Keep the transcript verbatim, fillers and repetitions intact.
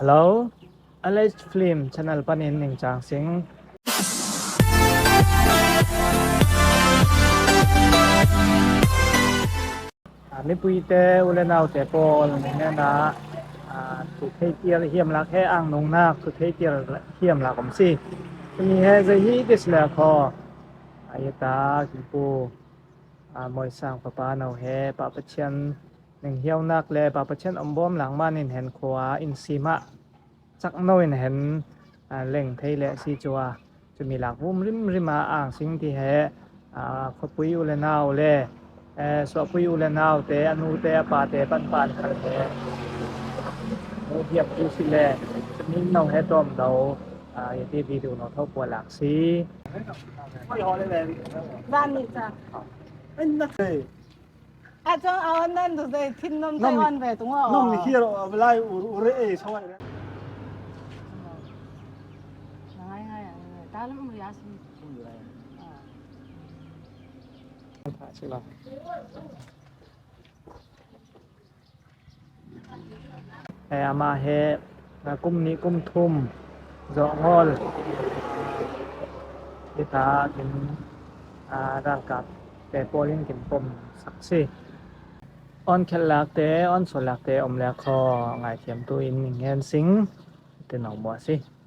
Hello, L H Film channel panin ning cang sing. A, mipuite, u le naute pawl, ning nena, a, thu thei tial hiam lak he, ang nungnak thu thei tial hiam lak om si. Tuni he zei hi dis le kho. A, ita, kipu, a, Moisang papa no he, Pa Pathian ning hiau nak le Pa Pathian om bawm lang manin hen khua in simah cak no in hen, a, leng thei le si cua. Cumi lak vum rimrim a ang sing ti he, a, khuapui u le nau le, e, suahpui u le naute, a nute, a pate, panpan khal he. No hiam tu si le, cumi no he tawm do, a, yati video no tho pua lak si. Zan ni sa. Ai, na thei. A chang a wan nan du zei thin nom thei wan ve tung a. Nom ni hiar a lai u, u re e sawai re. Ngai ngai a ta lam um ria si. He ama he, a, kum nih kum thum zawh ngawl hita kin, a, ralkapte pawlin kin pom sak si. On khelh lakte, on sawl lakte om le kho ngaithiamtu in ning ngen sing. Te nong mua si.